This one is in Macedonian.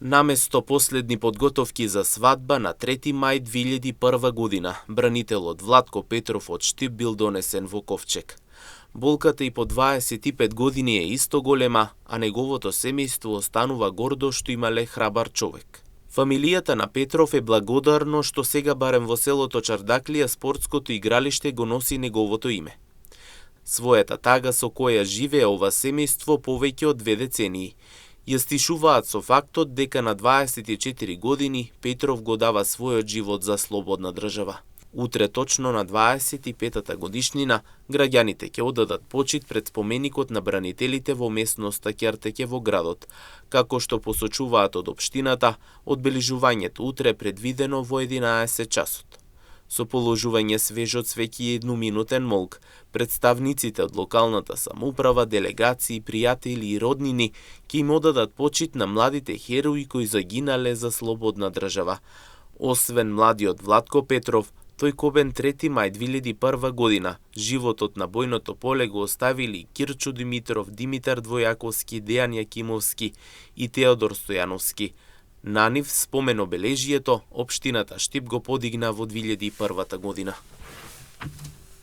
Наместо последни подготовки за свадба на 3 мај 2001 година, бранителот Владко Петров од Штип бил донесен во ковчег. Болката и по 25 години е исто голема, а неговото семејство останува гордо што имале храбар човек. Фамилијата на Петров е благодарно што сега барем во селото Чардаклија спортското игралиште го носи неговото име. Својата тага со која живее ова семејство повеќе од 2 децении ја стишуваат со фактот дека на 24 години Петров го дава својот живот за слободна држава. Утре точно на 25-та годишнина, граѓаните ќе одадат почит пред споменикот на бранителите во местноста Ќартеќе во градот. Како што посочуваат од општината, одбележувањето утре е предвидено во 11 часот. Со положување свежот цвеќе и едноминутен молк, представниците од локалната самоуправа, делегации, пријатели и роднини ќе им одадат почит на младите херои кои загинале за слободна држава. Освен младиот Владко Петров, тој кобен 3 мај 2001 година, животот на бојното поле го оставили Кирчо Димитров, Димитар Двојаковски, Дејан Јакимовски и Теодор Стојановски. На нив спомен обележието општината Штип го подигна во 2001 година.